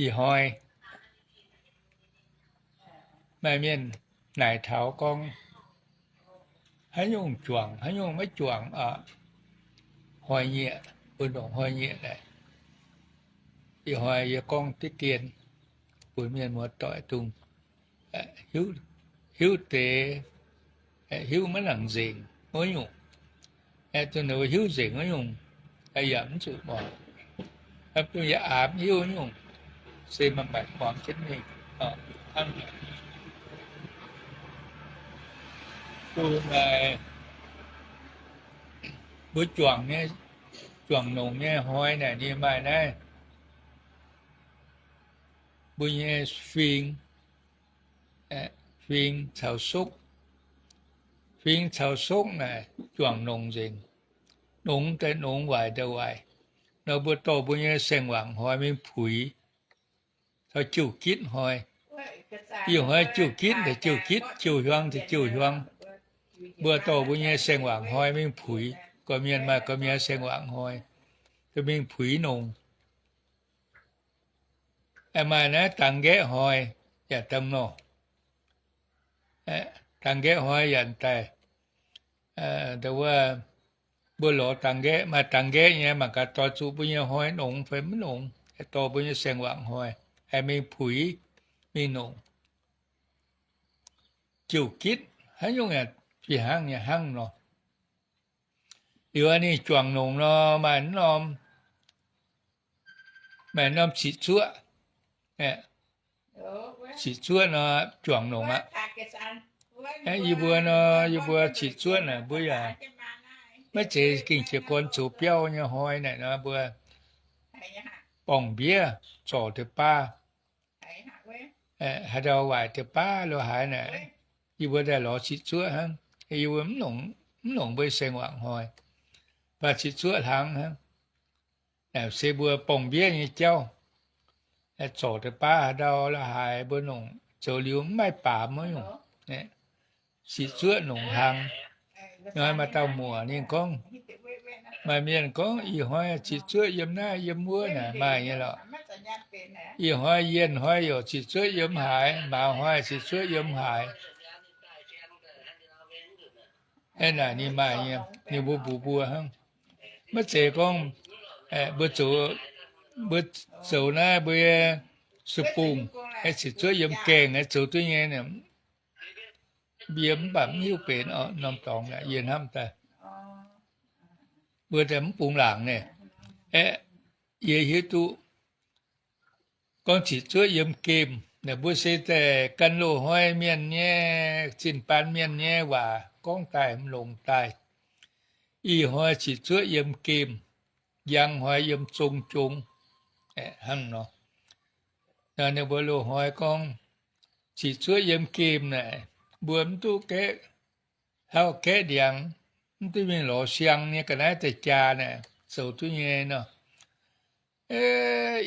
Ih hnoi maaih mienh naaic taux gorngv, haaix nyungc juangc, haaix nyungc maiv juangc oc. Hnoi-nyieqc, mbuo ndongc hnoi-nyieqc naaic, ih hnoi yie gorngv diqv dien bun mienh muoz-doic dungx hiuv deix, hiuv maiv nangc nzengc wuov nyungc. Aeqv, duqv hiuv nzengc wuov nyungc, yaac mv zuqc muangx. Bun yie aapv hiuv nyungc, se maaih maengc muangx jienv mingh. Hnangv naaic, mbuo juangc nyei, juangc nongc nyei hnoi naaic ninh maaih naaiv, mbuo nyei fing, fing caux sokv. Fing caux sokv naaic juangc nongc nzengc. Nongx daaih nongx, waaic daaih waaic. Nor mbuo dorh mbuo nyei saeng-waangc hnoi mingh puix taux jiu-gitv hnoi. Ih hnoi jiu-gitv daaih jiu-gitv, jiu-hiuang daaih jiu-hiuang. Mbuo dorh mbuo nyei saeng-waangc hnoi mingh puix, gorqv-mienh maaih gorqv-mienh saeng-waangc hnoi, dorh mingh puix nongc. Maaih naaiv dangx nqaeqv hnoi yaac dangx nor. Dangx nqaeqv hnoi yaac daaih, wuov, mbuo lorz dangx nqaeqv, maaih dangx nqaeqv nyei, mangc gaax dorh zuqc mbuo nyei hnoi nongx fai mv nongx, dorh mbuo nyei saeng-waangc hnoi haih mingh puix, mingh nongc. Jiu-gitv haaix nyungc yaac fih hnangv nyei hnangv nor. Liuz ninh juangc nongc nor maaih norm, maaih norm ciqv zuoqv. Ciqv zuoqv nor juangc nongc aqv. Yie mbuo nor, yie mbuo ciqv zuoqv naaic mbuo yaac maiv zeiz gengh jiez gorn zoux biauv nyei hnoi naaic nor, mbuo borngc mbiev zorc deix baav, haaix ndau waaic deix baav lo haaix naaic, yie mbuo daaih lorz ciqv zuoqv hnangv. Yie mbuo mv longc mbuo saeng-waangc hnoi, baac ciqv zuoqv hlang hnangv. Se mbuo borngc mbiev nyei jauv, zorc deix baav haaix ndau lo haaix mbuo longc zoux liuz mv maaih baamz wuov nyungc, ciqv zuoqv nongc hlang. Maaih dauh muoc ninh gorngv, maaih mienh gorngv ih hnoi ciqv zuoqv yiem naaiv yiem wuov naaic maaih nyei lorqc. Ih hnoi yienh hnoi yaac ciqv zuoqv yiem haaix, mauz hnoi ciqv zuoqv yiem haaix. Aeqv, naaic ninh maaih nyei, ninh mbuo mbuox mbuo hnangv. Maiv zeiz gorngv mbuo zoux, mbuo zoux naaiv mbuo nyei su-bungh, ciqv zuoqv yiem gaengh zoux duqv nyei, yie mv baac mv hiuv benx norm dorngx, yie hnamv daaih mbuo daaih mv bungx laangc naaic. Aeqv, yie hiuv duqv gorngv ciqv zuoqv yiem gemh naaic, mbuo se daaih gan loz-hnoi mienh nyei, zinh baan mienh nyei waac gorngv daaih mv longx daaih. Ih hnoi ciqv zuoqv yiem gemh, njang hnoi yiem zong jong, hnangv nor. Ninh mbuo loz-hnoi gorngv ciqv zuoqv yiem gemh naaic, mbuo mv duqv gaeqv hlauv gaeqv ndiangx, mv duqv mingh lorz siang nyei ga'naaiv daaih jaa naaic, zoux duqv nyei nor.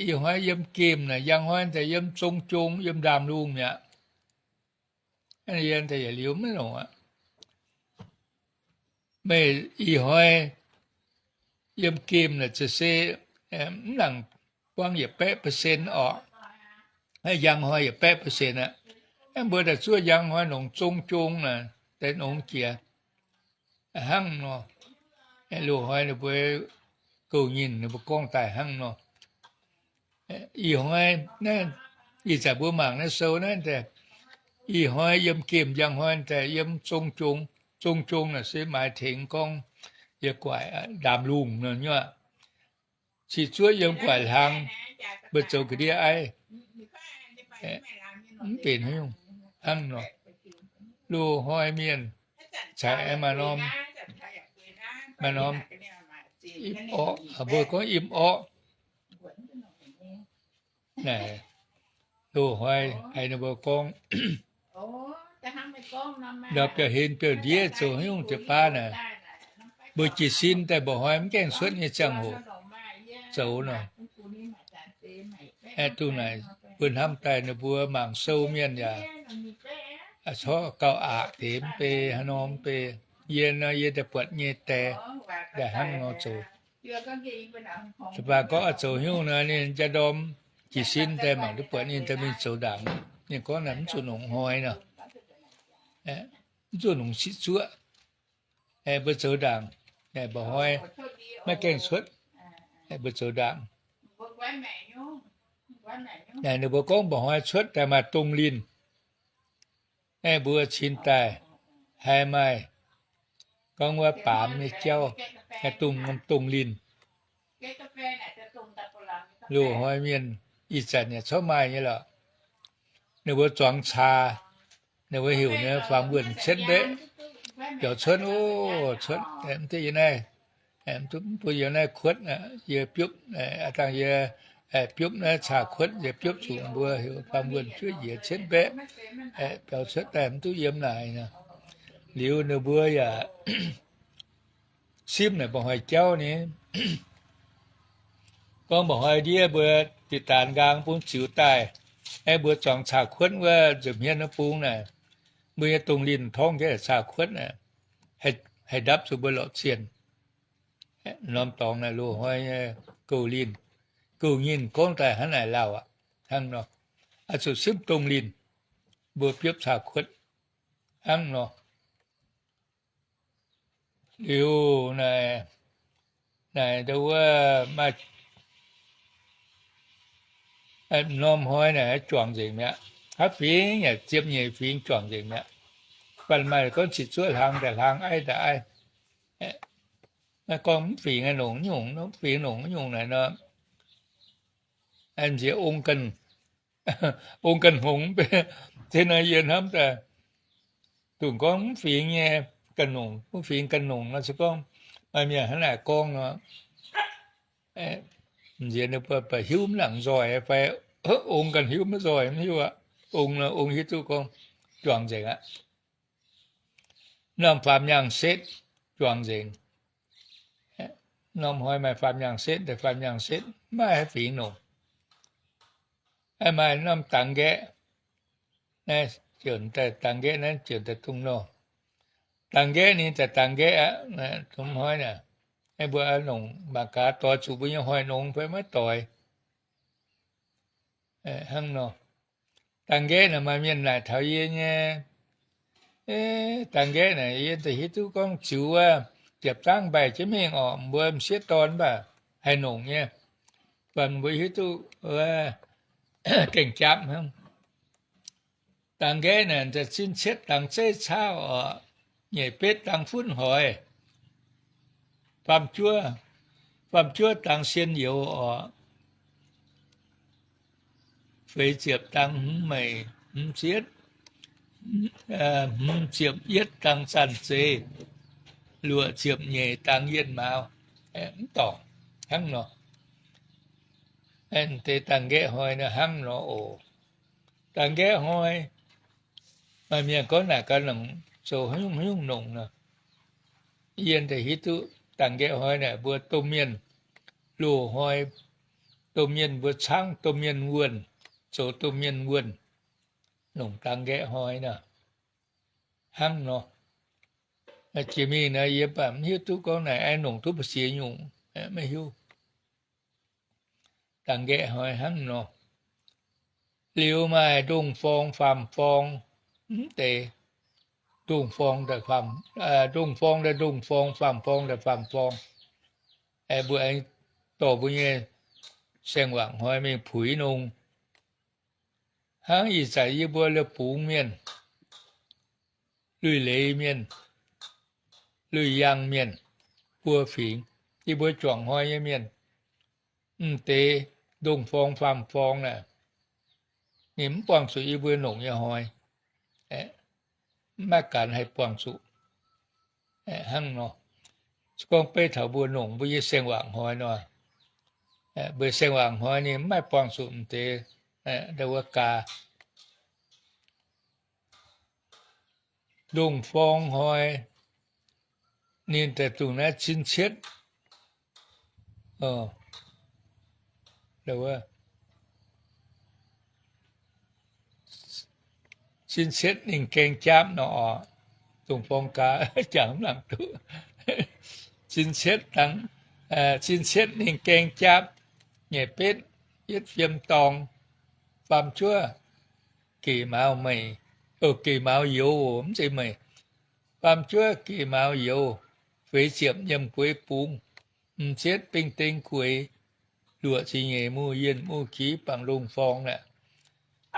Ih hnoi yiem gemh naaic, njang hnoi daaih yiem zong jong, yiem ndaamv-lungh mi'aqv. Yie daaih yietc liuz maiv longc aqv. Meih ih hnoi yiem gemh naaic za'gengh mv nangc buangv yietc baeqv percent orqc. Njang hnoi yietc baeqv percent aqv. Mbuo daaih zuov njang hnoi nongc zong jong naaic, daaih nongc jiex hnangv nor. Loz-hnoi ninh mbuo gouv nyinh ninh mbuo gorngv daaih hnangv nor. Ih hnoi naaiv, ih zanc mbuo mangc naaiv sou naaiv daaih, ih hnoi yiem gemh, njang hnoi daaih yiem zong jong. Zong jong naaic se maaih tengx gorngv yiem guaic ndaamv-lungh nor nyuoqc. Ciqv zuoqv yiem guaic hlang, mbuo zoux ga'ndiev aiv, mv benx haaix nyungc hnangv nor. Loz-hnoi mienh caux maaih norm, maaih norm im orqv, mbuo gorngv im orqv naaic, loz-hnoi haiz ninh mbuo gorngv ndau biauv-hlen biauv-ndiev zoux haaix nyungc deix baav naaic, mbuo jiez sin daaih mba'hnoi mv gaengh cuotv nyei ziangh hoc zoux nor. Aeqv, duqv naaic mbuo hnamv daaih ninh mbuo mangc sou mienh yaac corc gauh aqc deix mv bei haaix nor mv bei. Yie nor yie daaih buatc nyei deix daaih hnangv nor zoux. Baac gorngv oix zoux haaix nyungc nor ninh jaa-ndorm Jiez sin daaih mangc duqv buatc ninh daaih mingh zoux ndaangc. Ninh gorngv naaic mv zuqc longc hnoi nor, mv zuqc longc siqv zuoqv. Mbuo zoux ndaangc, mba'hnoi maiv gaengh cuotv, mbuo zoux ndaangc. Naaic ninh mbuo gorngv mba'hnoi cuotv daaih maaih dongh linh. Mbuo cingx daaih haiz maaih gorngv wuov baamz nyei jauv, dongh, dongh linh. Loz-hnoi mienh ih zanc yaac corc maaih nyei lorqc. Ninh mbuo zuangx caa, ninh mbuo heuc nyei faam wuonh cietv mbeqv, biaux cuotv, o, cuotv, mv duqv yiem naaiv, mv bun yiem naaiv kuotv, yie biopv, dangh yie biopv naaiv caa-kuotv, yie biopv zuqc mbuo heuc faam wuonh juov njiec cietv mbeqv, biaux cuotv daaih mv duqv yiem naaic nor. Liuz ninh mbuo yaac simv naaic mba'hnoi jauv ni. Gorngv mba'hnoi ndiev mbuo diqc daanx nqaang bung ziux daaih, aeqv, mbuo zuangx caa-kuotv wuov nza'hmien wuov bung naaic, mbuo nyei dongh linh torngv jienv caa-kuotv naaic, haih ndapv zuqc mbuo lorqc zienh. Norm dorngx naaic loz-hnoi nyei gouv linh, gouv nyinh gorngv daaih hnangv naaic lauh aqv. Hnangv nor, oix zuqc simv dongh linh, mbuo biopv caa-kuotv hnangv nor. Liuz naaic, naaic ndau wuov maaih norm hnoi naaic juangc nzengc mi'aqv. Haaix fingx yaac ziepc nyeic fingx juangc nzengc mi'aqv. Baac maaih gorngv ziqc zuoqv hlang daaih hlang, aiv daaih aiv. Maiv gorngv mv fingx nongc nyungc, mv fingx nongc nyungc naaic nor, nziex ong ganh, ong ganh hngongx mv bei. Tin nor yie hnamv daaih, dongh gorngv mv fingx nyei ganh nongc, mv fingx ganh nongc nor se gorngv maaih mienh hnangv naaic gorngv nor, nziex ninh mbuo baac hiuv mv nangc nzoih fai ong ganh hiuv mv nzoih mv hiuv aqv. Ong nor ong hiuv duqv gorngv juangc nzengc aqv. Norm faam-yaangh setv juangc nzengc. Norm hnoi maaih faam-yaangh setv, daaih faam-yaangh setv maiv maaih haaix fingx nongc. Maaih norm dangx nqaeqv, naaiv dangx nqaeqv naaiv ziouc daaih dongh nor. Dangx nqaeqv ninh daaih dangx nqaeqv aqv, norm hnoi naaic. Mbuo nongc mangc gaax doix zuqc mbuo nyei hnoi nongx fai maiv doix. Hnangv nor, dangx nqaeqv naaic maaih mienh naaic taux yie nyei, dangx nqaeqv naaic yie daaih hiuv duqv gorngv ziux wuov ziepc zangv mbaih jienv mingh orqc, mbuo m'sieqv dorn mv baac haih nongc nyei. Baac mbuo hiuv duqv gengh japv hnangv. Dangx nqaeqv naaic zinh cietv dangx zeiv caauv orqc, nyeic betv dangx funv hoic, faam juov, faam juov dangx sien youz orqc, feix ziepc dangx hmz meic hmz zietv, hmz ziepc yietv dangx zanc zeiz, luoqc ziepc nyeic dangx yienh mauz, mv dorngc hnangv nor. Deix dangx nqaeqv hnoi nor hnangv nor oc. Dangx nqaeqv hnoi, maaih mienh gorngv naaic gaax nongc zoux haaix nyungc haaix nyungc nongc nor. Yie daaih hiuv duqv dangx nqaeqv hnoi naaic mbuo domh mienh loz-hnoi, domh mienh mbuo caangv domh mienh wuonh, zoux domh mienh wuonh, nongc dangx nqaeqv hnoi nor hnangv nor. Jiex mingh naaic yie baac mv hiuv duqv gorngv naaic aengx nongc duqv mbu'ziex nyungc, maiv hiuv. Dangx nqaeqv hnoi hnangv nor. Liuz maaih ndongh forng faam forng, mv deix ndongh forng daaih faam, ndongh forng daaih ndongh forng, faam forng daaih faam forng. Mbuo aengx dorh mbuo nyei saeng-waangc hnoi mingh puix nongx. Hnangv ih zanc yie mbuo Leiz-Bungx mienh, Luic Leiz mienh, Luic Yangh mienh, buo fingx, yie mbuo juangc hnoi nyei mienh, m'deix ndongh forng faam forng naaic, ninh mv buangh zuqc yie mbuo nongc nyei hnoi. Mv maaih gaax haih buangh zuqc hnangv nor. Se gorngv beiv taux mbuo nongc mbuo nyei saeng-waangc hnoi nor, mbuo saeng-waangc hnoi ninh mv maaih buangh zuqc m'deix, ndau wuov gaax. Ndongh forng hnoi ninh daaih dongh naaiv cin cietv, cin cietv ninh gaeng jaapv nor oc. Dongh forng gaax jangx mv nangc duqv. Cin cietv dangx, cin cietv ninh gaeng jaapv nyei betv. yietv fiem dorng, faam juov gec mauz meih, gec mauz youz, mv zeiz meih, faam juov gec mauz youz, feix ziepc nyiemc gueix bungx, m'sieqv beng deng gueix, luoqc ziepc nyeic muh yienh muh giz bangc longh forng naaic.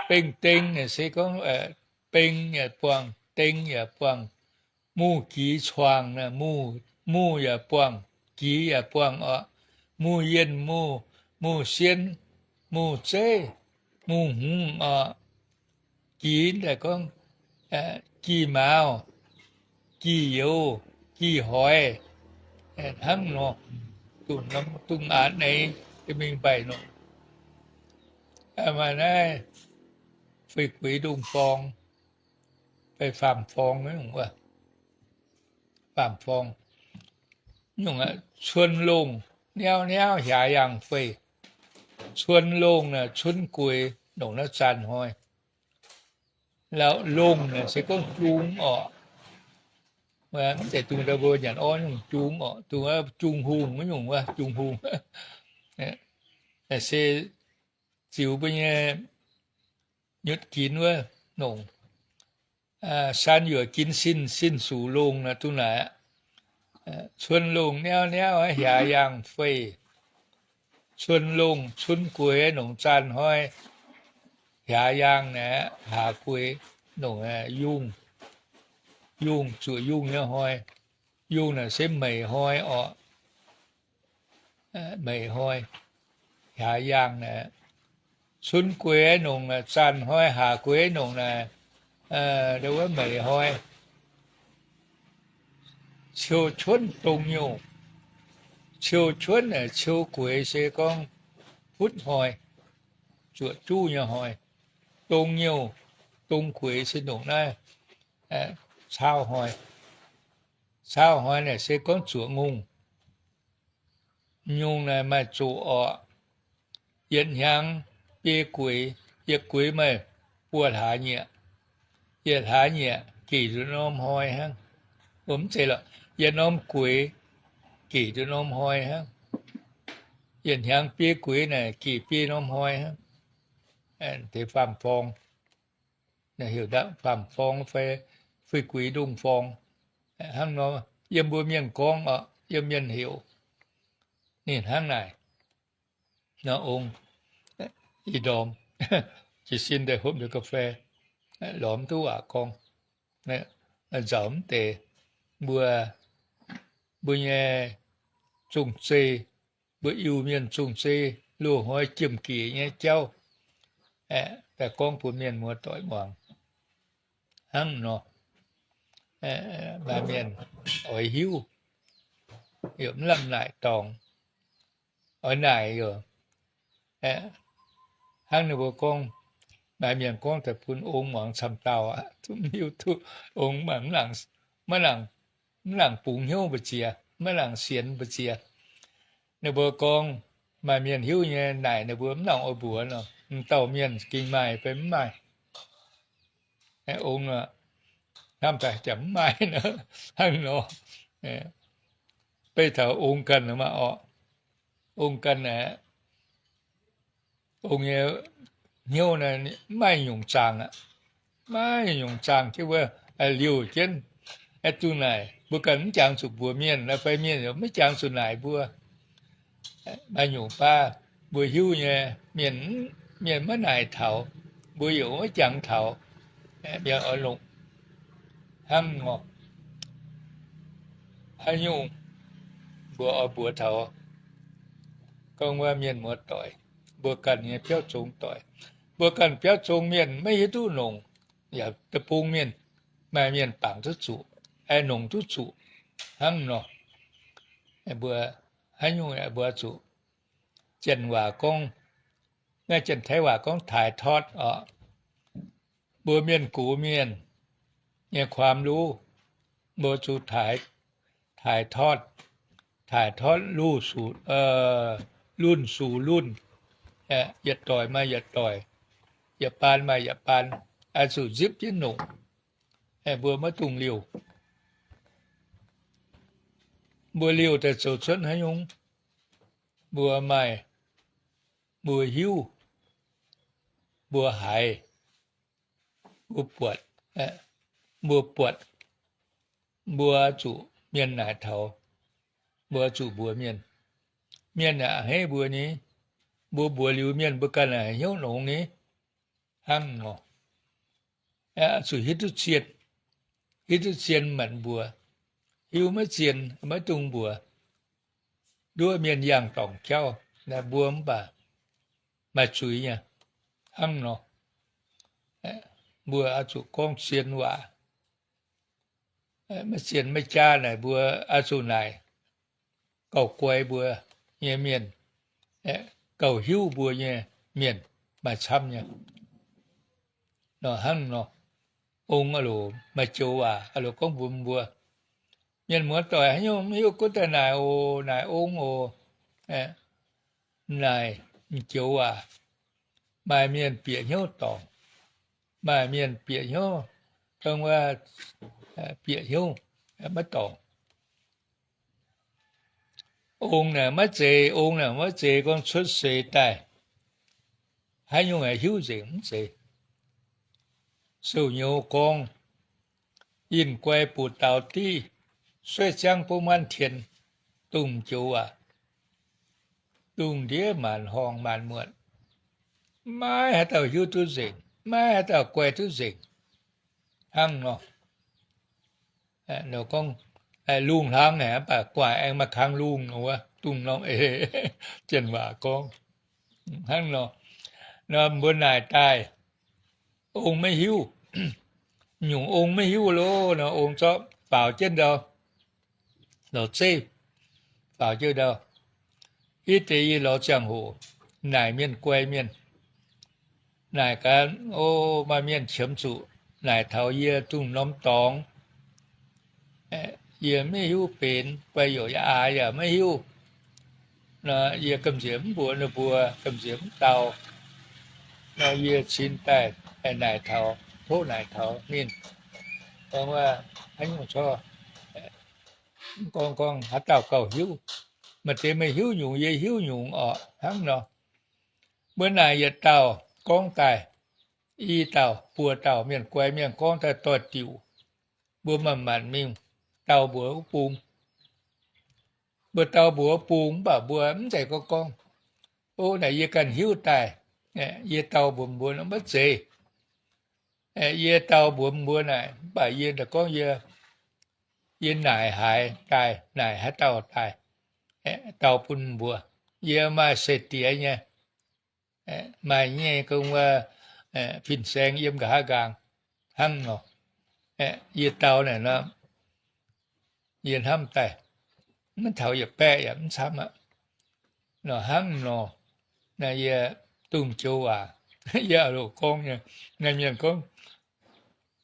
Beng deng naaic se gorngv, beng yaac buangh, deng yaac buangh, muh giz cuangx naaic, muh yaac buangh, giz yaac buangh oc. Muh yienh, muh, muh sien, muh zeiv, muh hmz oc. Giz daaih gorngv, gih mauz, gih youz, gih hoix, hnangv nor, dungx a'hneiv, mingh mbaih nor. Maaih naaiv feix gueix ndongh forng, feix faam forng, faam forng, cuon longh niauv niauv hiaaz yangh feix. Cuon longh naaic cunv gueix nongc naaiv zaanh hnoi. Longh naaic se gorngv jung orqc. Mv zeiz dungh mbuo nyanc orv nyungc jung orqc, dungh jung hungh wuov nyungc wuov, jung hungh. Se ziux mbuo nyei nyutc ginx wuov nongc. San yuoqc ginx sin, sin suqc longh naaic dungh naaic aqv. Cuon longh niauv niauv hiaaz yangh feix. Cuon longh cunv gueix nongc zaanh hnoi, hiaaz yangh naaic haaz gueix nongc yungh, yungh zuoqc yungh nyei hnoi. Yungh naaic se meic hnoi orqc. Meic hnoi, hiaaz yangh naaic, cunv gueix nongc naaic, zaanh hnoi haaz gueix nongc naaic, wuov meic hnoi. Ciou cuonv dongh nyouh. Ciou cuonv naaic ciou gueix se gorngv futv hnoi, zuoqc juv nyei hnoi. Dongh nyouh, dongh gueix se nongc naaiv caauv hnoi. Caauv hnoi naaic se gorngv zuoqc ngongh. Nyungc naaic maaih zoqc orqc. Yietc hnyangx biei gueix, yietc gueix maaih buo hlaax nyieqc. Yietc hlaax nyieqc gec nduqc norm hnoi hnangv. Mv zeiz lorqc, yietc norm gueix gec nduqc norm hnoi hnangv. Yietc hnyangx biei gueix naaic gec biei norm hnoi hnangv. Deix faam-forng, heuc faam-forng fai feix gueix ndongh forng. Hnangv nor, yiem mbuo mienh gorngv orqc, yiem mienh heuc. Ninh hnangv naaic. Nor ong, ih ndorm jiez sin daaih hopv nduqc ga'fei, lorz mv duqv waac gorngv, nzauc mv deix, mbuo, mbuo nyei zong-zei, mbuo Iu-Mienh zong-zei loz-hnoi jiem-gec nyei jauv, daaih gorngv bun mienh muoz-doic muangx. Hnangv nor, maaih mienh oix hiuv, yaac mv lamh naaic dorngx, oix naaic yaac, hnangv ninh mbuo gorngv, maaih mienh gorngv daaih bun ong muangx camv dauh aqv, mv hiuv duqv ong maiv nangc, maiv nangc bungx hnyouv mbu'ziex, maiv nangc sienx mbu'ziex. Ninh mbuo gorngv, maaih mienh hiuv nyei naaic ninh mbuo mv nangc oix mbuox nor, m'dauh mienh gengh maaih fai mv maaih. Ong hnamv daaih jangx mv maaih nor, hnangv nor, beiv taux ong ganh maah orqc. Ong ganh aeqv, ong nyei hnyouv naaiv mv maaih nyungc zaangc aqv. Maiv nyungc zaangc jienv wuov, liouh jienv. Aeqv, duqv naaic mbuo ganh mv jangx zuqc mbuox mienh, fai mienh maiv jangx zuqc naaic mbuo. Maaih nyungc baav mbuo hiuv nyei, mienh, mienh maiv naaic taux, mbuo yaac maiv jangx taux, mienh oix longc hnangv nor. Haaix nyungc mbuo oix mbuox taux gorngv wuov mienh muoz-doic, mbuo ganh nyei biauv zong doic, mbuo ganh biauv zong mienh maiv hiuv duqv nongc, yaac deic-bung mienh, maaih mienh bangc duqv zuqc, aengx nongc duqv zuqc hnangv nor. Mbuo haaix nyungc mbuo zuqc, janx waac gorngv, naaiv janx-taiv waac gorngv ถ่ายทอด orqc. Mbuo mienh gox mienh nyei ความรู้ mbuo zuqc ถ่ายทอด, ถ่ายทอด lunh suc lunh, yietc doic maaih yietc doic, yietc baan maaih yietc baan, oix zuqc nzipv jienv nongc. Mbuo maiv dungx liouh. Mbuo liouh daaih zoux cuotv haaix nyungc? Mbuo maaih mbuo hiuv, mbuo haiz, mbuo buatc, mbuo buatc, mbuo zuqc mienh naaic taux, mbuo zuqc mbuox mienh. Mienh a'hneiv mbuo ni, mbuo mbuox liuz mienh mbuo ganh hnyouv nongx ni, hnangv nor. Zuqc hiuv duqv zien, hiuv duqv zien maanc mbuox, hiuv maiv zien maiv dungx mbuox. Nduov mienh yangh dorngc jauv, mbuo mv baac maaih zuiz nyei, hnangv nor. Mbuo oix zuqc gorngv zien waac. Maiv zien maiv jaav naaic mbuo oix zuqc naaic gauh guai mbuo nyei mienh, gauh hiuv mbuo nyei mienh maaih camv nyei. Nor hnangv nor, ong loc maaih joux waac loc gorngv mbuox mbuo, mienh muoz doic haaix nyungc mv hiuv gunv daaih naaic oc, naaic ong oc. Naaic m'joux waac, maaih mienh bieqc hnyouv dorngc, maaih mienh bieqc hnyouv, dongh wuov, bieqc hnyouv maiv dorngc. Ong naaic maiv zeiz, ong naaic maiv zeiz gorngv cuotv seix daaih haaix nyungc aeqv hiuv nzengc, mv zeiz. Sou nyouz gorngv, yinh guai buoz-daux div, sueiv ziangv bun muanv tien, dongh m'joux waac, dongh ndiev maanc horngh maanc muotc, maiv haaix dauh hiuv duqv nzengc, maiv haaix dauh guai duqv nzengc, hnangv nor. Gorngv lungh hlaang naaic mv baac guaax aengx maaih kang lungh nor wuov, dongh norm eix jien waac gorngv hnangv nor. Nor mbuo naaic daaih, ong maiv hiuv, nyungc ong maiv hiuv loh nor, ong zorqv faaux jienv ndau, lorz zeiv faaux jienv ndau. Hitv deix yie lorz ziangh hoc naaic mienh guai mienh, naaic gaax, o, maaih mienh qiemx zuqc naaic taux yie dongh norm dorngx. Yie maiv hiuv benx, guai youc yaac maiv hiuv. Nor yie gamh nziex mv mbuox ninh mbuo, gamh nziex mv dau. Nor yie cin daaih naaic taux, tov naaic taux ninh, gorngv, haaix nyungc corc, gorngv, gorngv haaix dauh gauh hiuv. Maaih deix meih hiuv nyungc, yie hiuv nyungc orqc, hnangv nor. Mbuo naaic yietc dauh gorngv daaih, i dauh, buo dauh mienh guai mienh gorngv daaih doix-diuc. Mbuo manc-manc mingh dau mbuox wuov bung. Mbuo dau mbuox wuov bung mv baac mbuo mv zeiz gorngv gorngv, o, naaic yie ganh hiuv daaih, yie dau mbuox mbuo maiv zeiz. Yie dau mbuox mbuo naaic mv baac yie gorngv yie, yie naaic haaix daaih, naaic haaix dauh daaih, dau bun mbuo. Yie maaih seix diex nyei, maaih nyei gong wuov fin-saeng yiem nqa'haav nqaang hnangv nor. Yie dau naaic nor, yie hnamv daaih, mv taux yietc baeqv yaac mv camv aqv. Nor hnangv nor, naaiv yie dongh joux waac, yie loc gorngv nyei. Naaiv mienh gorngv,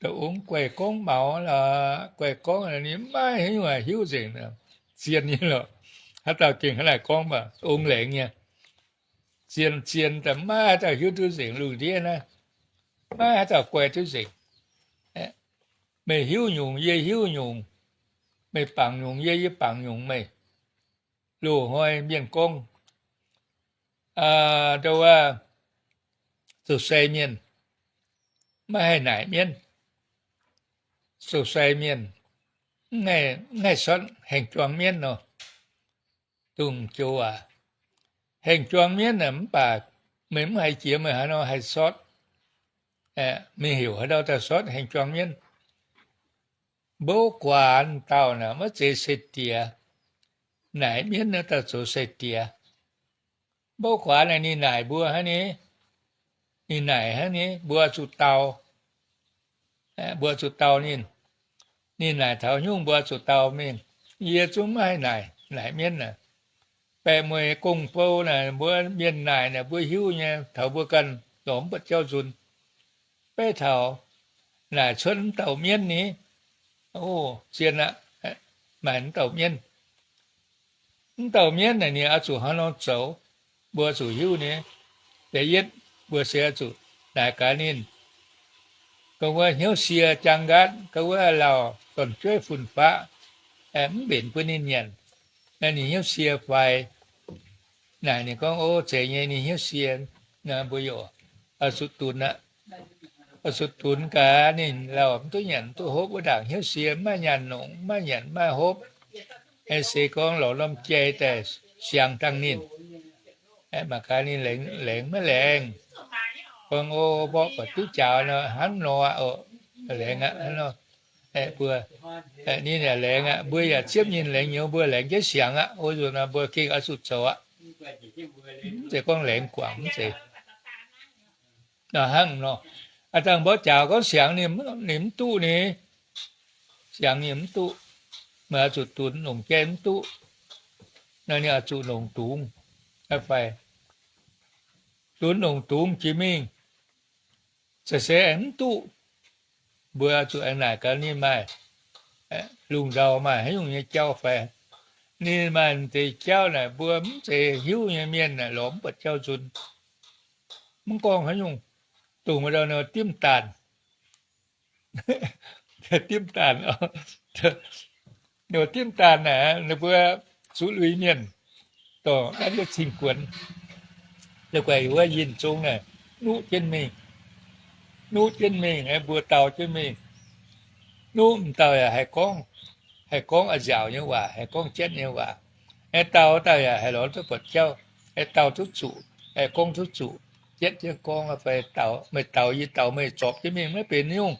dongh ong guaih gorngv maux lorqc, guaih gorngv ninh maiv haaix nyungc hiuv nzengc, zien nyei lorqc. Haaix dauh gengh hnangv naaic gorngv mv baac ong laengz nyei. Zien, zien daaih maiv haaix dauh hiuv duqv nzengc lungh ndiev naaiv. Maiv haaix dauh guai duqv nzengc. Meih hiuv nyungc, yie hiuv nyungc. Meih bangc nyungc, yie, yie bangc nyungc meih. Loz-hnoi mienh gorngv, ndau wuov, zoux sai mienh maiv haih naaic mienv. Zoux sai mienh mv haih sortv haengh juang mienv nor. Dongh joux waac, haengh juang mienv mv baac meih mv haiz jiex meih haaix nor haih sortv, meih heuc haaix nor daaih sortv haengx juang mienv. Mbouv guaax dauh naaic maiv zeiz se diex. Naaic mienv naaiv dauh zoux se diex. Mbouv guaax naaic ninh naaic mbuo hnangv ni, ninh naaic hnangv ni, mbuo zuqc dau, mbuo zuqc dau ninh. Ninh naaic taux nyungc mbuo zuqc dau mingh. Yie zungv maiv haih naaic, naaic mienv naaic. Baeqc mueic gong-bou naaic mbuo mienh naaic naaic mbuo hiuv nyei, taux mbuo ganh lorz mv buatc jauv nzunc. Beiv taux naaic cuotv mv dauh mienv ni, o, zien aqv, maaih mv dauh mienv. Mv dauh mienv naaic ninh oix zuqc hnangv nor zoux, mbuo zuqc hiuv ni. Da'yietv mbuo se oix zuqc naaic gaax ninh, gorngv wuov hnyouv sie jaang nqaatv, gorngv wuov lauh dorn-jueiv fun-faqv mv mbenc bun ninh nyanc, ninh hnyouv sie fai? Naaic ninh gorngv, o, zeiz nyei, ninh hnyouv sie. Mbuo yaac oix zuqc dunx aqv. Oix zuqc dunx gaax ninh lauh, mv duqv nyanc mv duqv hopv wuov ndaangc hnyouv sie, mv maaih nyaanh nongc, mv maaih nyanc mv maaih hopv. Se gorngv lorz norm jai daaih siangx dangh ninh, mangc gaax ninh laengz maiv laengz. Gorngv, o, mborqv buatc duqv jaaux nor, hnangv nor aqv. Laengz aqv, hnangv nor. Mbuo, ninh yaac laengz aqv. Mbuo yaac ziepv nyinh laengz nyouz, mbuo laengz jienv siangx aqv. O, nzunc nor mbuo gengh oix zuqc zoux aqv. Mv zeiz gorngv laengz guangc, mv zeiz. Hnangv nor, a'dangh mborqv jaaux gorngv siangx ninh mv duqv ni, siangx ninh mv duqv, meih oix zuqc dunx longc jai mv duqv. Naaiv ninh oix zuqc longc dungz fai, dunx longc dungz jiex mingh. Za'gengh mv duqv, mbuo zuqc aengx naaic gaax ninh maaih lungh ndau maaih haaix nyungc nyei jauv fai? Ninh maaih deix jauv naaic mbuo mv zeiz hiuv nyei mienh naaic lorz mv buatc jauv nzunc. Mv gorngv haaix nyungc, dongh wuov dauh dimv daanh, dimv daanh, dimv daanh naaic ninh mbuo zuqc lui mienh dorh naaiv yietv cing-guonx, la'guaih wuov yinh zong naaic nuqv jienv mingh, nuqv jienv mingh, mbuo dau jienv mingh. Nuqv m'dauh yaac haih gorngv, haih gorngv a'nziaauc nyei waac, haih gorngv jatv nyei waac. Aengx dau dauh yaac haih lorz duqv buatc jauv, haih dau duqv zuqc, haih gorngv duqv zuqc, jatv jienv gorngv fai dau, meih dau yie dau meih zorpc jienv mingh maiv benx nyungc.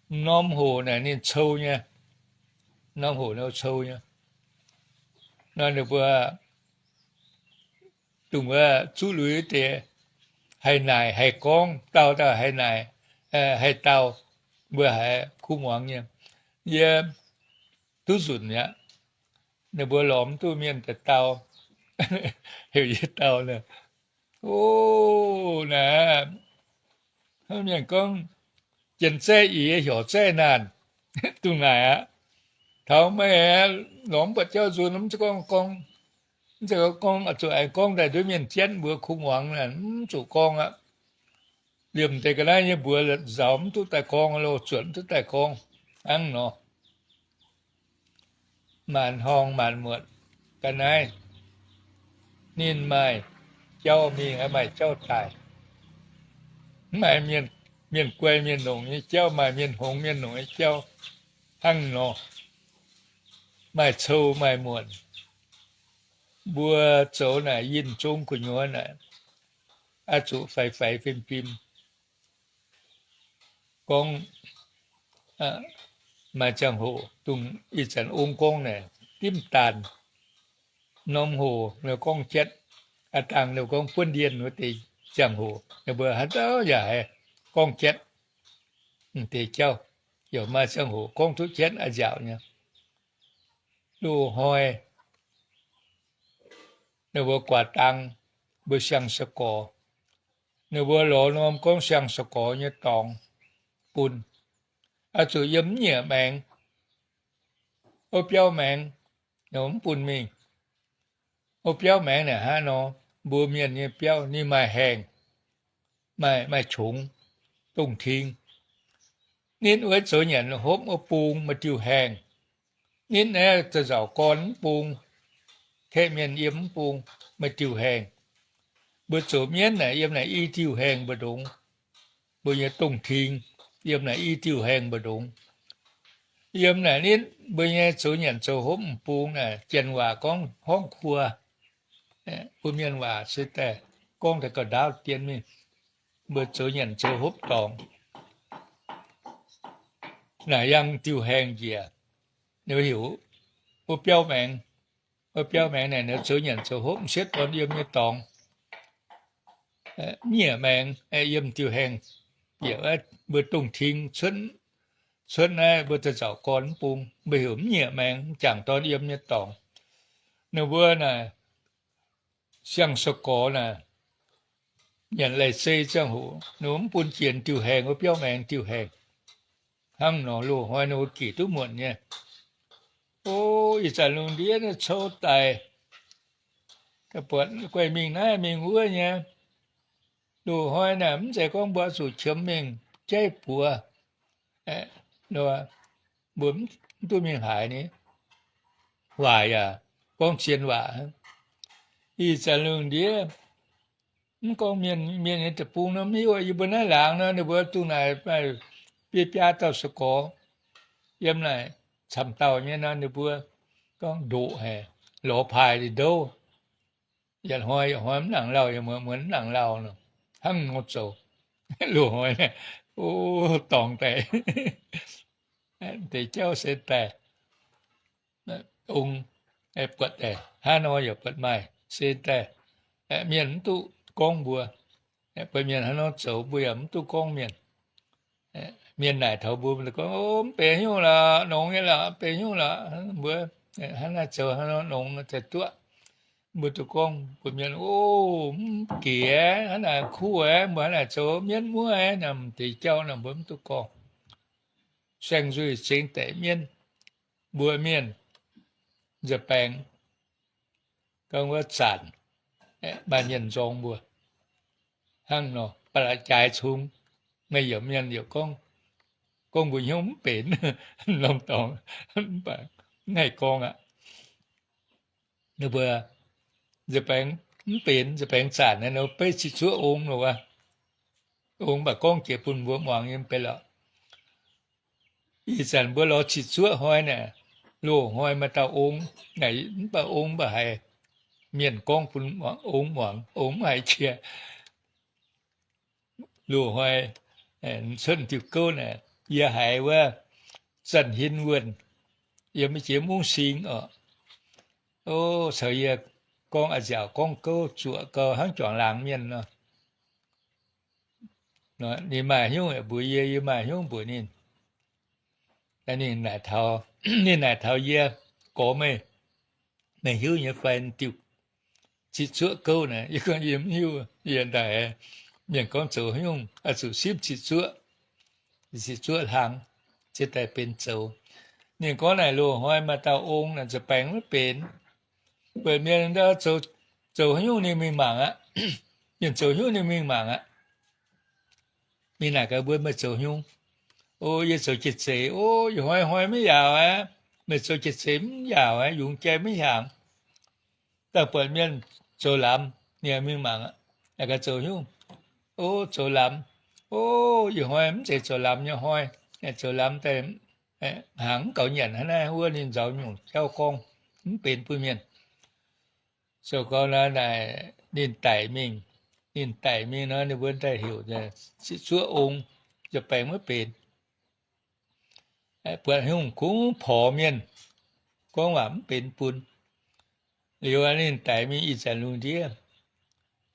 Norm hoc naaic ninh cou nyei, norm hoc ninh cou nyei. Nor ninh mbuo dongh wuov zuqv lui deix haih naaic haih gorngv, dau dauh haih naaic, haih dau, mbuo haiz kuv muangx nyei. Yie duqv nzunc mi'aqv. Ninh mbuo lorz mv duqv mienh daaih dau, heuc yie dau. O, naaic, mienh gorngv, janx-zaiv ih, heuc zaiv naanc, dongh naaic aqv. Taux meih lorz mv buatc jauv nzunc, mv zeiz gorngv, mv zeiz gorngv zuqc aengx gorngv daaih nduov mienh jienv mbuo kuv muangx, mv zuqc gorngv aqv. Liemh deix ga'naaiv nyei mbuox nzaaux mv duqv daaih gorngv, loz zuotc mv duqv daaih gorngv hnangv nor. Maanc horngh maanc muotc ga'naaiv, ninh maaih jauv mingh, maaih jauv daaih. Mv maaih mienh guai mienh longc nyei jauv, maaih mienh hngongx mienh longc nyei jauv hnangv nor. Maaih cou maaih muonc. Mbuo zoux naaic yinh zong gu'nyuoz naaic, oix zuqc faix-faix fim-fim. Gorngv maaih ziangh hoc dongh ih zanc ong gorngv naaic, dimv daanh, norm hoc ninh gorngv jatv, a'dangh ninh gorngv buonv ndienh wuov deix ziangh hoc ninh mbuo haaix dauh yaac haih gorngv jatv deix jauv. Yaac maaih ziangh hoc gorngv duqv jatv a'nziaauc nyei. Loz-hnoi ninh mbuo guaax dang, mbuo siang-sou-gorx, ninh mbuo lorz norm gorngv siang-sou-gorx nyei dorngx bun, oix zuqc yiem mv nyiec maengx, wuov biauv maengx, mv bun mingh. Wuov biauv maengx naaic hnangv nor, mbuo mienh nyei biauv ninh maaih haengh, maaih, maaih qongx, dongh ting. Nitv wuov zoux nyanc hopv wuov bung maaih diuh haengh. Nitv naaiv za'nzauc gorn mv bung, kaeqv mienh yiem mv bung, maaih diuh haengh. Mbuo zoux mienv naaic yiem naaic i diuh haengh mbu'ndongx. Mbuo nyei dongh ting yiem naaic i diuh haengh mbu'ndongx. Yiem naaic nitv mbuo nyei zoux nyanc zoux hopv m'bung naaic, janx waac gorngv ห้องครัว. Mbuo mienh waac se daaih gorngv daaih gauh ndaauv dien mingh. Mbuo zoux nyanc zoux hopv dorngx naaic yangh diuh haengh njiec, ninh heuc wuov biauv maengx. Wuov biauv maengx naaic ninh zoux nyanc zoux hopv m'sieqv dorn yiem nyei dorngx. Mv nyiec maengx yiem diuh haengh, bieqc mbuo dongh ting cuotv, cuotv naaiv mbuo za'nzauc gorn mv bung, mbuo heuc mv nyiec maengx m'jangc dorn yiem nyei dorngx. Ninh mbuo naaic siang-sou-gorx naaic nyanc lai-sei ziangh hoc ninh mbuo mv bun jiex diuh haengh, wuov biauv maengx diuh haengh. Hnangv nor loz-hnoi ninh mbuo gec duqv muonc nyei. O, ih zanc lungh ndiev naaiv cou daic, buatc guaih mingh naaiv mingh wuov nyei. Loz-hnoi naaic mv zeiz gorngv mbuo zuqc qiemx mingh jaiv buoz, mbuo mv duqv mingh haaix ni. Waac yaac gorngv zien waac. Ih zanc lungh ndiev mv gorngv mienh, mienh nyei deic-bung nor, mv hiuv yie mbuo naaiv laangz nor, ninh mbuo dongh naaic biaa biaa dauh sou gorx yiem naaic camv dauh nyei nor, ninh mbuo gorngv ndoqc haic, lorz paaix ndouv. Yietc hnoi yietc hnoi mv nangc lauh, yietc hnoi mv nangc lauh nor, hnangv nor zoux. Loz-hnoi, o, dorngx daaih, deix jauv se daaih, ong, buatc daaih hnangv nor yaac buatc maaih se daaih, mienh mv duqv gorngv mbuo. Buatc mienh hnangv nor zoux mbuo yaac mv duqv gorngv mienh. Mienh naaic taux mbuo, mbuo gorngv, o, mv benx haaix nyungc lorqc, nongx nyei lorqc, mv benx haaix nyungc lorqc. Mbuo hnangv naaiv zoux hnangv nor nongx daaih duqv. Mbuo duqv gorngv mbuo mienh, o, mv gec hnangv naaic kuv aqv, mbuo hnangv naaic zoux mienv muoqv aqv, naaic m'deix jauv naaic mbuo mv duqv gorngv. Saeng-nzuih zengx daic mienv, mbuo mienh nza'baengx gorngv wuov zanc maaih mienh nzorng mbuo hnangv nor, ba'laqc jaaix cung. Meih yaac mienh yaac gorngv, gorngv mbuo hnyouv mv benx norm dorngx, mv baac mv haih gorngv aqv. Ninh mbuo nza'baengx mv benx, nza'baengx zanc naaiv nor beiv ziqc zuoqv ong nor wuov. Ong mv baac gorngv jiex bun mbuo muangx nyei mv benx lorqc. Ih zanc mbuo lorz ziqc zuoqv hnoi naaic, loz-hnoi maaih dauh ong, naaic mv baac ong mv baac haiz mienh gorngv bun ong muangx, ong mv haiz jiex. Loz-hnoi cuotv diuh gouv naaic, yie haiz wuov Zanh Hin Wuonh, yiem jiex Mungv Sing oc. O, caux yie gorngv a'nziaauc gorngv gouv zuoqc gau hnangv juangc laangz mienh nor. Ninh maaih hnyouv mbuox yie, yie maaih hnyouv mbuox ninh. Ninh naaic taux, ninh naaic taux yie, gorx meih, meih hiuv nyei fai diuh ziqc zuoqv gouv naaic? Yie gorngv yie mv hiuv, yie ndaaih mienh gorngv zoux haaix nyungc oix zuqc simv ziqc zuoqv, ziqc zuoqv hlang, ziouc daaih benx zoux. Ninh gorngv naaic loz-hnoi maaih dauh ong naaic nza'baengx maiv benx. Buatc mienh zoux haaix nyungc ninh mingh mangc aqv. Mienh zoux haaix nyungc ninh mingh mangc aqv. Ninh naaic gaax mbuo, meih zoux haaix nyungc? O, yie zoux jiex zeiz. O, ih hnoi hnoi maiv yaauc aqv. Meih zoux jiex zeiz mv yaauc aqv, yungz jai maiv hiaangx. Daaih buatc mienh zoux lamz, ninh mingh mangc aqv. Naaic gaax zoux haaix nyungc? O, zoux lamz. O, ih hnoi mv zeiz zoux lamz nyei hnoi. Zoux lamz daaih hnaangx mv gaux nyanc hnangv naaiv wuov. Ninh nzaaux nyungc jauv gorngv mv benx bun mienh. Zoux gau naaic, ninh daic mingh. Ninh daic mingh nor, ninh mbuo daaih heuc ziqc zuoqv ong, nza'baengx maiv benx. Buatc haaix nyungc kungx porx mienh, gorngv waac mv benx bun. Liuz ninh daic mingh ih zanc lungh ndiev,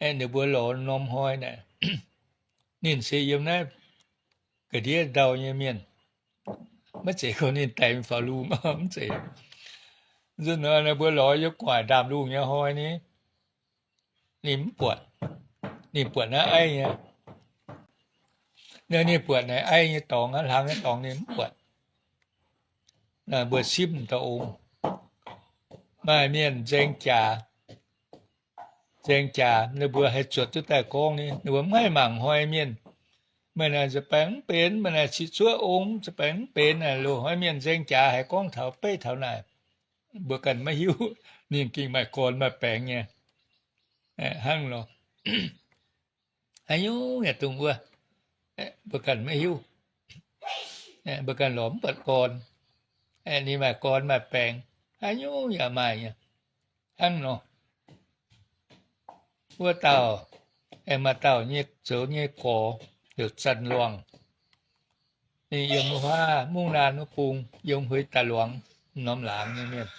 ninh mbuo lorz norm hnoi naaic, ninh se yiem naaiv ga'ndiev ndau nyei mienh. Maiv zeiz gorngv ninh daic mingh faaux lungh, mv zeiz. Nzunc hnoi ninh mbuo lorz yiem gu'nguaaic ndaamv-lungh nyei hnoi ni, ninh mv buatc. Ninh buatc naaiv aiv nyei, ninh buatc naaiv aiv nyei dorngx, hlang nyei dorngx ninh mv buatc. Mbuo simv dauh ong, maaih mienh nzaeng jaax, nzaeng jaax, ninh mbuo haih zuotc duqv daaih gorngv ni, ninh mbuo maiv haih mangc hnoi mienh. Meih naaic nza'baengx mv benx, meih naaic ziqc zuoqv ong, nza'baengx mv benx. Loz-hnoi mienh nzaeng jaax haih gorngv taux beiv taux naaic, mbuo ganh maiv hiuv. Ninh gengh maaih gorn maaih baengx nyei hnangv nor. Haaix nyungc yaac dongh wuov, mbuo ganh maiv hiuv. Mbuo ganh lorz mv buatc gorn. Ninh maaih gorn maaih baengx, haaix nyungc yaac maaih nyei hnangv nor. Wuov dauh, aengx maaih dauh nyei zoux nyei gorx heuc Zanh Luangh. Ninh yiem wuov Mungv Naan wuov bung, yiem hueix da'luangz norm laangz nyei mienh.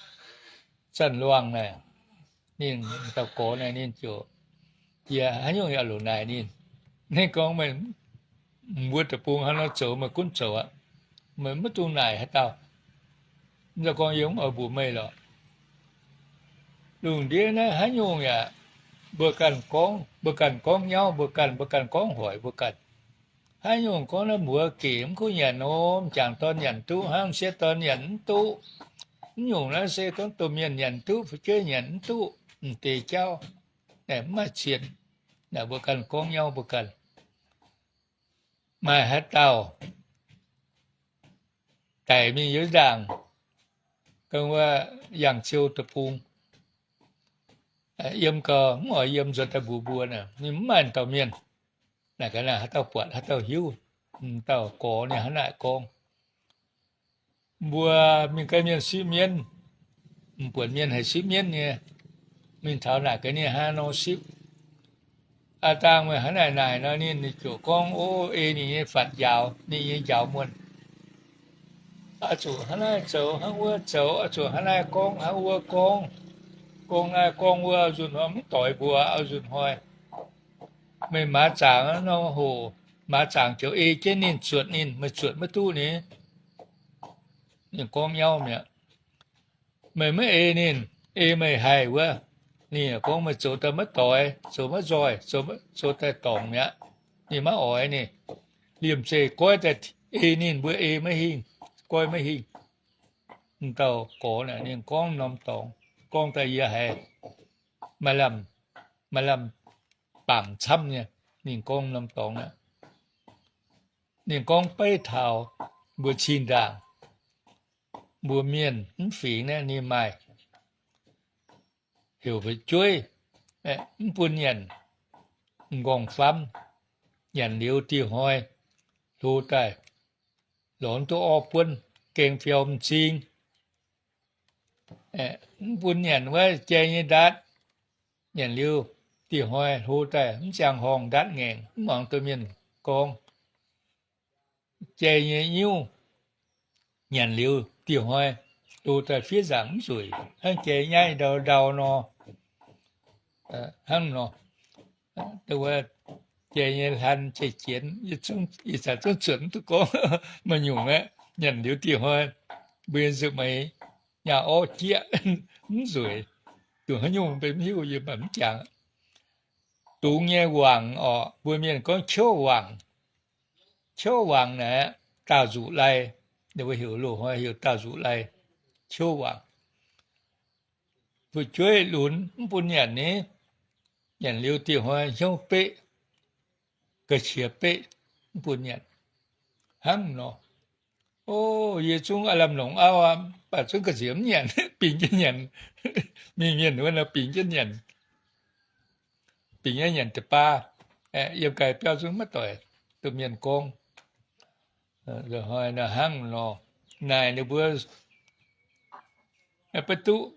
Zanh Luangh naaic, ninh dauh gorx naaic ninh ziouc, yie haaix nyungc yaac loc naaic ninh. Ninh gorngv, meih mbuo deic-bung hnangv nor zoux meih gunv zoux aqv. Meih maiv dungx naaic haaix dauh. Mv zeiz gorngv yie mv oix mbuox meih lorqc. Lungh ndiev naaiv haaix nyungc yaac, mbuo ganh gorngv, mbuo ganh gorngv nyauv mbuo ganh, mbuo ganh gorngv hoic mbuo ganh. Haaix nyungc gorngv naaiv mbuox gec mv kuv nyanc nor, m'jangc dorn nyanc duqv hnangv, m'sieqv dorn nyanc mv duqv. Mv nyungc naaiv se gorngv domh mienh nyanc duqv, fu'jueiv nyanc mv duqv, m'deix jauv, mv maaih cien. Naaic mbuo ganh gorngv nyauv mbuo ganh. Maaih haaix dauh daic mingh yiem ndaangc, gorngv wuov Yangh Ziou deic-bung, yiem gau, mv oix yiem nzuonx daaih mbuox mbuo naaic, ninh mv maaih dauh mienh. Naaic ga'naaiv haaix dauh buatc haaix dauh hiuv, dauh gorx ninh hnangv naaic gorngv. Mbuo mingh ganh mienh sipv mienv, mv buatc mienh haih sipv mienv nyei. Mingh taux naaic ga'naaiv ninh hnangv nor sipv. Aa dangh meih hnangv naaic naaic nor, ninh ziouc gorngv, o, ei ninh nyei fatv njaaux, ninh nyei njaaux muonh. Oix zuqc hnangv naaiv zoux, hnangv wuov zoux, oix zuqc hnangv naaiv gorngv, hnangv wuov gorngv. Gorngv naaiv gorngv wuov, nzunc hnoi mv doix mbuo, nzunc hnoi meih maaz zaangc nor hoc, maaz zaangc ziouc ei jienv ninh, zuotc ninh, meih zuotc maiv duqv ni. Ninh gorngv nyauv mi'aqv. Meih maiv ei ninh, ei meih haih wuov, ninh yaac gorngv meih zoux daaih maiv doix, zoux maiv nzoih, zoux daaih dorngc mi'aqv. Ninh maiv oix ninh. Liemh zeih goiv daaih ei ninh mbuo ei maiv hingh, goiv maiv hingh. M'dauh gorx naaic ninh gorngv norm dorngx, gorngv daaih yie haiz maaih lamh, maaih lamh bangc camv nyei. Ninh gorngv norm dorngx aqv. Ninh gorngv beiv taux mbuo cing-ndaangc, mbuo mienh mv fingx naaiv ninh maaih heuc fu'jueiv mv bun nyanc m'nqorngv-famv. Nyanc liuz dieh hnoi hlo daaih, lorz duqv orv buonv gaeng fiou m'zing. Mv bun nyanc wuov jai nyei ndatv. Nyanc liuz dieh hnoi hlo daaih mv ziangh horngh ndatv ngaengc, mv muangx domh mienh gorngv. Jai nyei nyiuv, nyanc liuz dieh hnoi hlo daaih fiev nzaangc mv nzueic, hnangv jai nyaiv ndau ndau nor. Hnangv nor, jai nyei hlan jai jienx, ih zanc zungv zuotc mv duqv gorngv maaih nyungc aeqv, nyanc liuz dieh hnoi mbuo nyei nza'hmien nyaah orv jieqv mv nzueic. Dongh haaix nyungc mbenc mv hiuv, yie mv jangx. Dungz nyei wangc orqc, mbuo mienh gorngv qouv wangc. Qouv wangc naaic, daauh nzuqc lai, ninh mbuo heuc loz-hnoi heuc daauh nzuqc lai, qouv wangc. Fu'jueiv lunx mv bun nyanc ni, nyanc liuz dieh hnoi hnyouv beqv, ga'qiex beqv, mv bun nyanc. Hnangv nor, o, yie zungv aav lamh longc auv aqv, mv baac zungv ga'nziex mv nyanc, bingx jienv nyanc. Mingh mienh wuov nor bingx jienv nyanc, bingx jienv nyanc deix baav. Yiem gaax biauv zungv maiv doic, domh mienh gorngv. Hnoi nor hnangv nor, naaic ninh mbuo maiv duqv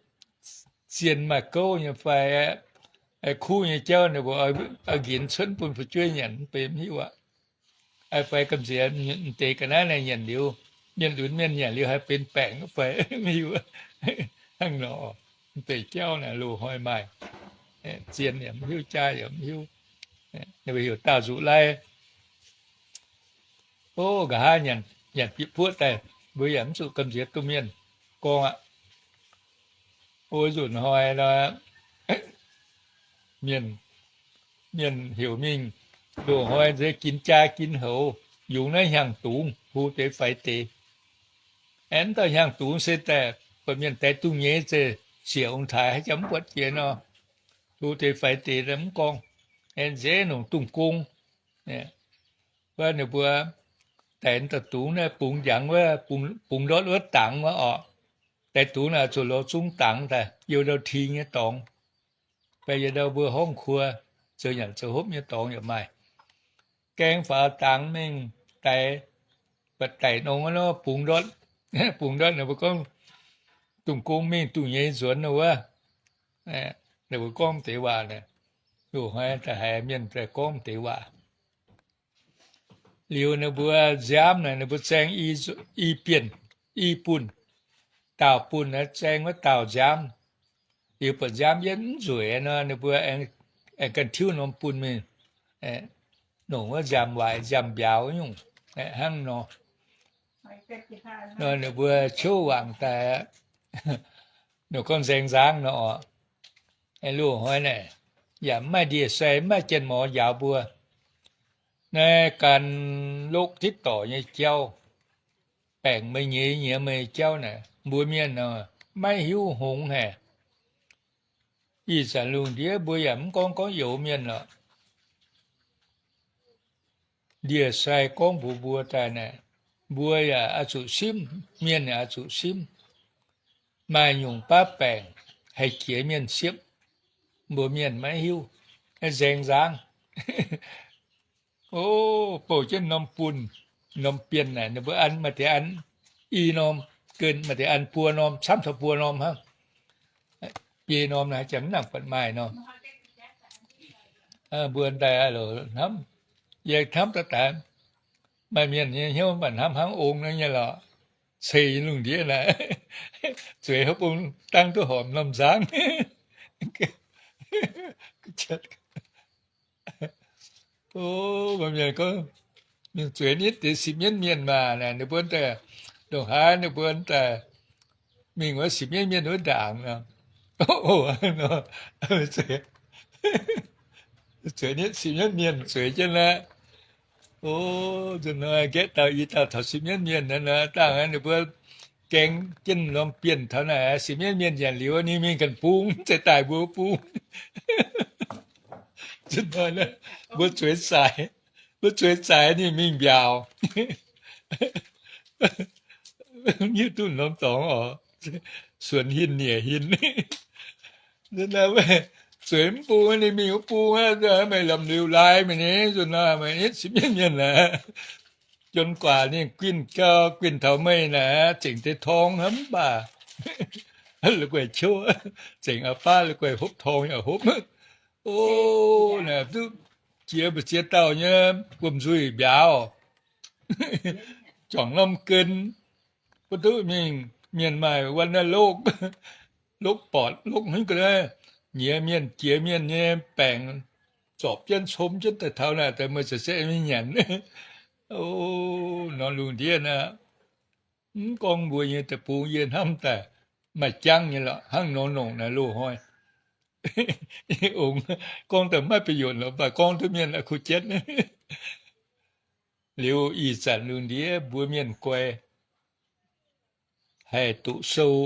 zien maaih gouv nyei fai kuv nyei jauv, ninh mbuo oix nqenx cuotv bun fu'jueiv nyanc, mv benx mv hiuv aqv. Fai gamh nziex m'deix ga'naaiv naaic nyanc liuz, mienh lunx mienh nyanc liuz haih benx baengc fai mv hiuv. Hnangv nor, m'deix jauv naaic loz-hnoi maaih, zien yaac mv hiuv, jaa yaac mv hiuv. Ninh mbuo heuc daauh nzuqc lai. O, nqa'haav nyanc bieqc buoqv daaih, mbuo yaac mv zuqc gamh nziex domh mienh gorngv aqv. O, nzunc hnoi nor, mienh, mienh heuc mingh loz-hnoi nzeix ginx jaa ginx houx, yungz naaiv hnyangx-dungz hlo deix faix deix. Aengx mv dauh hnyangx-dungz se daaih buatc mienh daix dungz nyeiz zeiz siec ong-taaix haaix jangx mv buatc jiex nor, hlo deix faix deix mv gorngv. Aengx nzeix nongc dungz gong, wuov ninh mbuo daix dauh dungz naaiv bungx njangx wuov, bungx ndortv wuov dangx wuov orqc. Daix dungz naaic zuqc lorz zungv dangx daaih, youh ndau-ting nyei dorngx, fai youh ndau mbuo horngv kuo zoux nyanc zoux hopv nyei dorngx yaac maaih. Gaeng faaux dangx mingh daix, buatc daic nongx wuov nor bungx ndortv, bungx ndortv ninh mbuo gorngv dungz gong mingh dungz nyeiz nzuonx wuov. Ninh mbuo gorngv deix waac, loz-hnoi daaih haiz mienh daaih gorngv deix waac. Liuz ninh mbuo nziaamv naaic ninh mbuo zaeng i bienh, i bunh, daauh bunh naaic zaeng wuov daauh nziaamv. Liuz buatc nziaamv yietv mv nzueic nor, ninh mbuo aengx ganh tiuv norm bunh mingh, nongc wuov nziaamv waaic nziaamv mbiauz nyungc hnangv nor. Nor ninh mbuo qouv wangc daaih, ninh gorngv nzaeng nzangv nor orqc. Loz-hnoi naaic yaac mv maaih ndie-sai, mv maaih jien-morz njaaux mbuo. Naaiv ganh lokv ditv dorc nyei jauv, baengc meih nyei, nyiex meih nyei jauv naaic, mbuo mienh nor maiv hiuv hngongx haic. Ih zanc lungh ndiev mbuo yaac mv gorngv gorngv youz mienh lorqc. Ndie-sai gorngv mbuox mbuo daaih naaic, mbuo yaac oix zuqc simv, mienh yaac oix zuqc simv. Maaih nyungc baav baengc haih jiex mienh siepv. Mbuo mienh maiv hiuv, nzaeng nzangv. O, bouh jienv norm bunh, norm bienh naaic ninh mbuo an maaih deix an i norm, maaih deix an buo norm, camv taux buo norm hnangv. Biei norm naaic jangx mv nangc buatc maaih nor. Mbuo daaih loc hnamv, yie hnamv daaih, maaih mienh nyei hnyouv mv baac hnamv hnangv ong naaiv nyei lorqc. Ceix lungh ndiev naaic, zueiz hopv bung dangv duqv horpc norm nzangv. O, maaih mienh gorngv, mingh zueiz nitv deix sipv mienv mienh maah naaic, ninh mbuo daaih ndongc haaix ninh mbuo daaih mingh wuov sipv mienv mienh wuov ndaangc nor. Zueiz nitv sipv mienv mienh zueiz jienv aqv. O, nzunc hnoi nqaeqv dauh i dauh taux sipv mienv mienh naaiv, dangh ninh mbuo gaeng jienv norm bienh taux naaic, sipv mienv mienh nyanc liuz ninh mingh ganh bung, mv zeiz daaih mbuo bung. Nzunc hnoi mbuo zueiz zaaix, mbuo zueiz zaaix ninh mingh mbiaauc. Hiuv duqv norm dorngx oc, suonx hin nyieqc hin. Zueiz mv bung ninh mingh wuov bung, meih lamh liuz laaix meih nyei, nzunc hnoi meih nitv sipv mienv mienh naaic. Jun guaax ninh guinh gau, guinh taux meih naaic, zengc deix torng hnangv mv baac la'guaih qouv, zengc a'baav la'guaih hopv torng yaac hopv. O, naaic duqv jiex mbu'ziex dauh nyei wuom-nzuih mbiaauc, juangc norm gen, mbuo duqv mingh mienh maaih wuon naaiv lokv, lokv bortc, lokv hnangv ga'naaiv, nyiex mienh jiex mienh nyei baengc, zorpc jienv cong jienv daaih taux naaic daaih meih za'gengh mingh nyanc. O, norm lungh ndiev naaiv, mv gorngv mbuo nyei deic-bung, yie hnamv daaih maaih jangv nyei lorqc, hnangv nor nongc naaiv loz-hnoi. Ongx gorngv daaih maiv ประโยชน์ lorqc, mv baac gorngv duqv mienh kuh jienv. Liuz ih zanc lungh ndiev mbuo mienh guai haih doqc sou,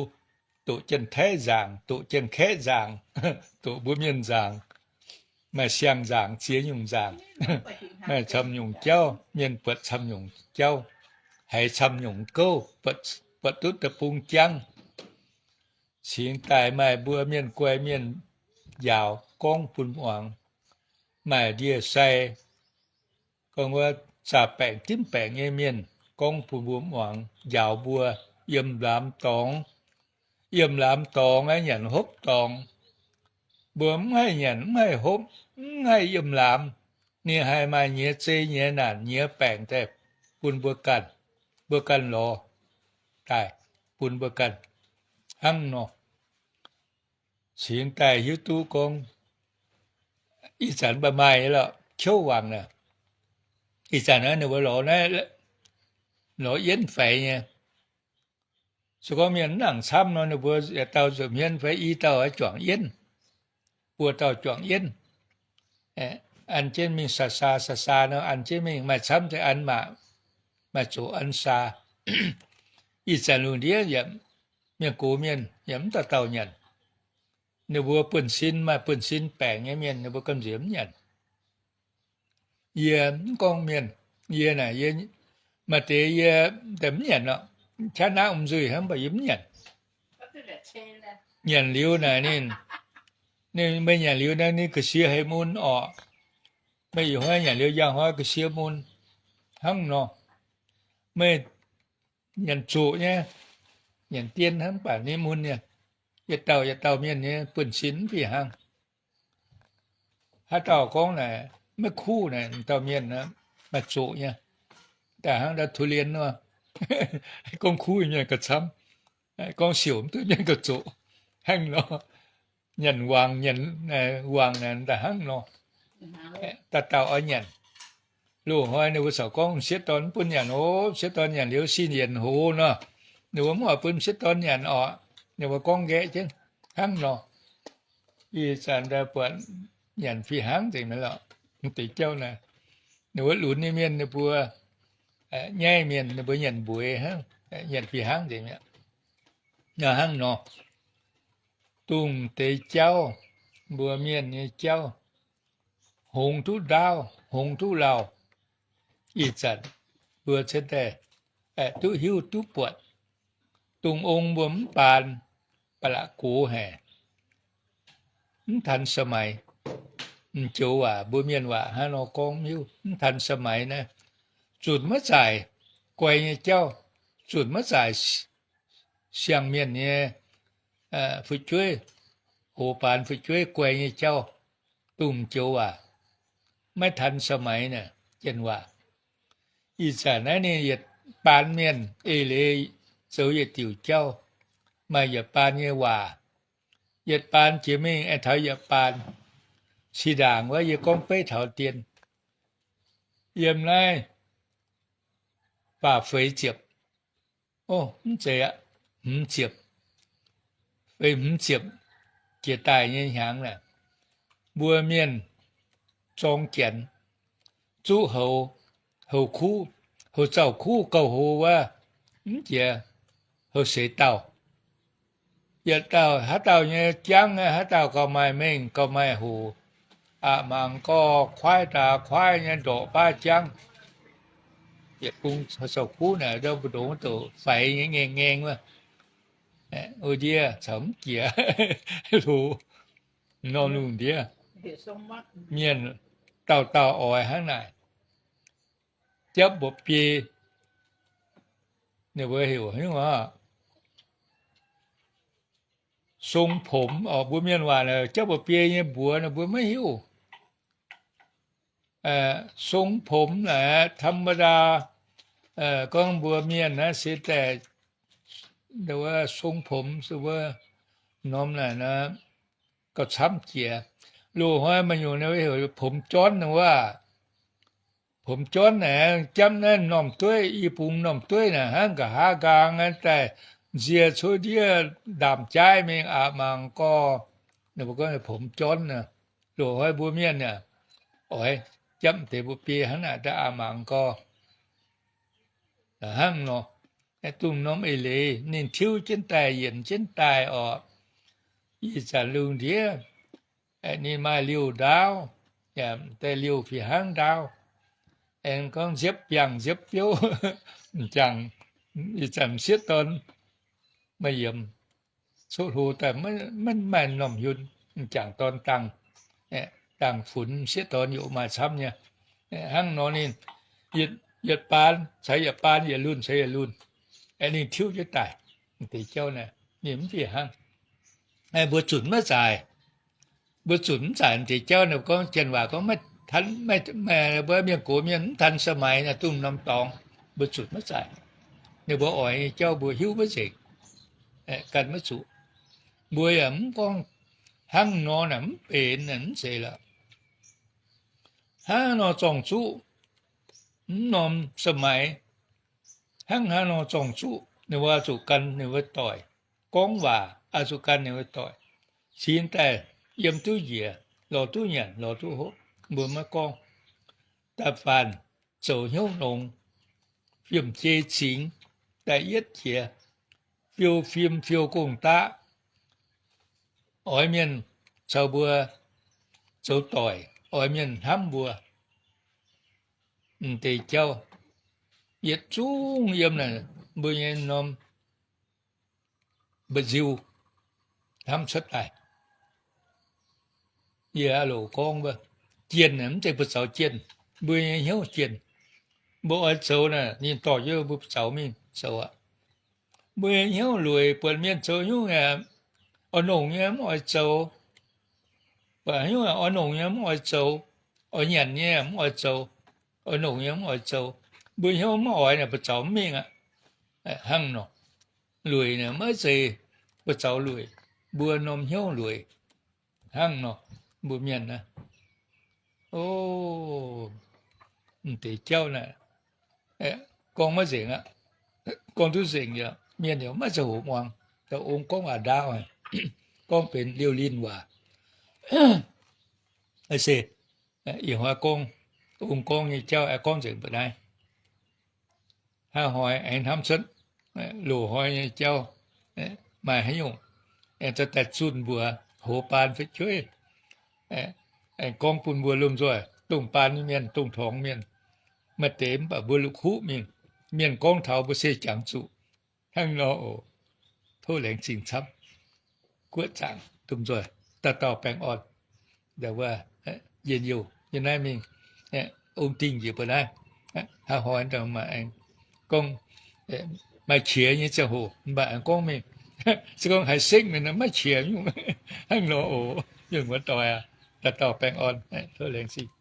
doqc Janx-Taiv nzaangc, doqc Janx-Kaeqv nzaangc, doqc mbuo mienh nzaangc, maaih siang-nzaangc, ziex nyungc nzaangc, maaih camv nyungc jauv, mienh buatc camv nyungc jauv, haiz camv nyungc gouv, buatc duqv deic-bung jangv. Cingx daaih maaih mbuo mienh guai mienh njaaux gorngv bun muangx. Maaih ndie-sai, gorngv wuov zaah baengc dimv baengc nyei mienh gorngv bun mbuo muangx, njaaux mbuo yiem laamz dorngx. Yiem laamz dorngx aeqv, nyanc hopv dorngx. Mbuo mv haih nyanc, mv haih hopv, mv haih yiem laamz, ninh haih maaih nyiex zei nyiex naanc nyiex baengc daaih bun mbuo ganh, mbuo ganh lorz daaih bun mbuo ganh hnangv nor. Cingx daaih hiuv duqv gorngv ih zanc mv baac maaih lorqc, qouv wangc naaic. Ih zanc naaiv ninh mbuo lorz naaiv, lorz yienv faix nyei. Se gorngv mienh mv nangc camv nor, ninh mbuo yietc dauh nza'hmien fai i dauh juangc yienv, buo dauh juangc yienv. An jienv mingh saa saa saa saa nor, an jienv mingh, maaih camv deix an maac, maaih zoqc an saa. Ih zanc lungh ndiev yaac mienh gox mienh yaac mv dauh dauh nyanc. Ninh mbuo buonv-sin, maaih buonv-sin baengc nyei mienh ninh mbuo gamh nziex mv nyanc. Yie mv gorngv mienh, yie naaic, yie maaih deix yie mv nyanc nor, qaqv naaiv wuom-nzuih hnangv, mv baac yie mv nyanc. Nyanc liuz naaic ninh, ninh meih nyanc liuz naaic ninh ga'sie haiz mun orqc. Meih ih hnoi nyanc liuz njang hnoi ga'sie mun hnangv nor. Meih nyanc zoqc nyei, nyanc dien hnangv, mv baac ninh mun nyei. Yietc dauh yietc dauh mienh nyei buonv-sin mv fih hnangv. Haaix dauh gorngv naaic maiv kuv naaic, dauh mienh maaih zoqc nyei. Daaih hnangv ndau ทุเรียน nor, gorngv kuv mienh gauh camv, gorngv siouc mv duqv mienh gauh zoqc hnangv nor. Nyanc wangc, nyanc wangc naaic daaih hnangv nor. Dauh dauh oix nyanc. Loz-hnoi ninh mbuo corc gorngv m'sieqv dorn mv bun nyanc oc, m'sieqv dorn nyanc liuz sin yienc hoz nor. Ninh mbuo mv oix bun m'sieqv dorn nyanc orqc. Ninh mbuo gorngv nqaeqv jienv hnangv nor. Ih zanc daaih buatc nyanc fih hnangv nzengc mi'aqv lorqc. Deix jauv naaiv, ninh mbuo lunx nyei mienh ninh mbuo, nyaiv mienh ninh mbuo nyanc mbueix hnangv, nyanc fih hnangv nzengc mi'aqv. Nor hnangv nor, dongh deix jauv, mbuo mienh nyei jauv, hngongx duqv ndaauv, hngongx duqv lauh. Ih zanc mbuo cingx daaih duqv hiuv duqv buatc. Dongh ong mbuo mv baan, ba'laqc gox haic. mv ทันสมัย. M'joux waac, mbuo mienh waac hnangv nor gorngv mv hiuv, mv ทันสมัย naaiv. Zunc maiv zaaic guai nyei jauv, zunc maiv zaaic siang-mienh nyei fu'jueiv, hoz baan fu'jueiv guai nyei jauv, dongh m'joux waac, maiv ทันสมัย naaic, janx waac. Ih zanc naaiv ninh yietc baan mienh eix leiz zoux yietc diuc jauv, maaih yietc baan nyei waac. Yietc baan jiex mingh aengx taux yietc baan. Cih ndaangc wuov yie gorngv beiv taux dien, yiem naaiv faah feix ziepc, o, mv zeiz aqv, hmz ziepc, feix hmz ziepc jiex daaih nyei hnyangx naaic, mbuo mienh zorng janx zuqv houx, houx kuv, houx zauh kuv gauh houx wuov, mv jiex houx seix dauh. Yietc dauh haaix dauh nyei jangv, haaix dauh gauh maaih mengh gauh maaih hoc, aqc mangc gorx kuaaiv daax kuaaiv nyei ndorqc baav jangv. Yietc bung zauh kuv naaic ndongc mbu'ndongx doqc faix nyei ngaengh ngaengh wuov, wuov ndiev caux mv jiex loz, norm lungh ndiev. Mienh dauh dauh oix hnangv naaic. Japv mba'biei, ninh mbuo heuc hnangv nor, song pomx oc. Mbuo mienh waac japv mba'biei nyei mbuox ninh mbuo maiv hiuv. Song pomx naaic ธรรมดา, gorngv mbuo mienh naaiv se daaih song pomx se wuov norm naaic gauh camv jiex. Loz-hnoi maaih nyungc ninh heuc pomx jornv wuov. Pomx jornv naaic, japv naaiv m'normh dueiv, i bung m'normh dueiv naaic hnangv nqa'haav nqaang naaiv daaih nzie cuotv ndiev ndaamv-jaaiv mingh aqc mangc gorx. Ninh mbuo gorngv pomx jornv naaic. Loz-hnoi mbuo mienh naaic oix japv deix mba'biei hnangv naaic daaih aqc mangc gorx. Hnangv nor, dongh norm eix leiz ninh tiuv jienv daaih yienc jienv daaih oc. Ih zanc lungh ndiev ninh maaih liouh ndaauv, daaih liouh fih hnangv ndaauv. Aengx gorngv nziepv biangh nziepv biouv, m'jangc ih zanc m'sieqv dorn maaih yiemc, coqv hlo daaih maiv maaih m'normh hiunh, m'jangc dorn dangh, dangh funx m'sieqv dorn yaac maaih camv nyei. Hnangv nor ninh yietc baan caux yietc baan, yietc lunh caux yietc lunh, ninh tiuv jienv daaih. Deix jauv naaiv ninh mv fih hnangv. Mbuo zunc maiv zaaic. Mbuo zunc mv zaaic deix jauv naaiv, gorngv janx waac gorngv maiv, mbuo mienh gox mienh mv ทันสมัย naaiv, dongh norm dorngx mbuo zunc maiv zaaic. Ninh mbuo oix nyei jauv mbuo hiuv maiv nzengc, gan maiv zuqc. Mbuo yaac mv gorngv hnangv nor naaic mv benx naaic mv zeiz lorqc. Hnangv nor zorng-zuqv, mv norm สมัย, hnangv haaix nor zorng-zuqv ninh mbuo oix zuqc gan ninh mbuo doic. Gorngv waac oix zuqc gan ninh mbuo doic. Cingx daaih yiem duqv njiec, lorz duqv nyanc, lorz duqv hopv, mbuo maiv gorngv. Da'faanh zoux hnyouv longx, fiem-jei cingx, da'yietv jiex fiou fim fiou gong-daqv. Oix mienh caux mbuo zoux doic, oix mienh hnamv mbuo. M'deix jauv yietc zungv yiem naaic mbuo nyei norm mba'nziu hnamv cuotv daaih. Yie loc gorngv wuov, jienh mv zeiz mbuo zaux jienh, mbuo nyei hnyouv jienh. Mbuo oix zoux naaic, ninh dorh jienv mbuo zaux mingh zoux aqv. Mbuo nyei hnyouv lueic, buatc mienh zoux hnyouv oix nongc nyei mv oix zoux, buatc hnyouv oix nongc nyei mv oix zoux, oix nyanc nyei mv oix zoux, oix nongc nyei mv oix zoux. Mbuo hnyouv mv oix naaic, mbuo zaux mv mingh aqv. Hnangv nor, lueic naaic maiv zeiz mbuo zaux lueic, mbuo norm hnyouv lueic. Hnangv nor, mbuo mienh naaiv, o, m'deix jauv naaic, gorngv maiv nzengc aqv. Gorngv duqv nzengc yaac mienh yaac maiv zeiz hoqc muangx. Da'ong gorngv waac ndaauv, gorngv benx liouh linh waac. Se ih hnoi gorngv, ong gorngv nyei jauv aengx gorngv nzengc mbu'naaiv. Hnangv hnoi aengx hnamv cuotv loz hnoi nyei jauv maaih haaix nyungc, aengx daaih zunh mbuox hoz baan fu'jueiv, aengx gorngv bun mbuo lomh nzoih dongh baan nyei mienh, dongh torngx mienh, maaih deix mv baac mbuo la'kuqv mingh. Mienh gorngv taux mbuo se jangx zuqc. Hnangv nor oc. Tov laengz zingh camv. Guoqv zaangc lomh nzoih. dauh dauh baengh orn, njien-youh nyei naaiv mingh, ong-dingh njiec mbuo naaiv, haaix hnoi aengx gorngv maaih qiex nyei ziangh hoc mv baac aengx gorngv mingh, se gorngv haiz sekv mingh nor maiv qiex nyungc, hnangv nor oc. Mienh muoz-doic aac, dauh dauh baengh orn, tov laengz zingh.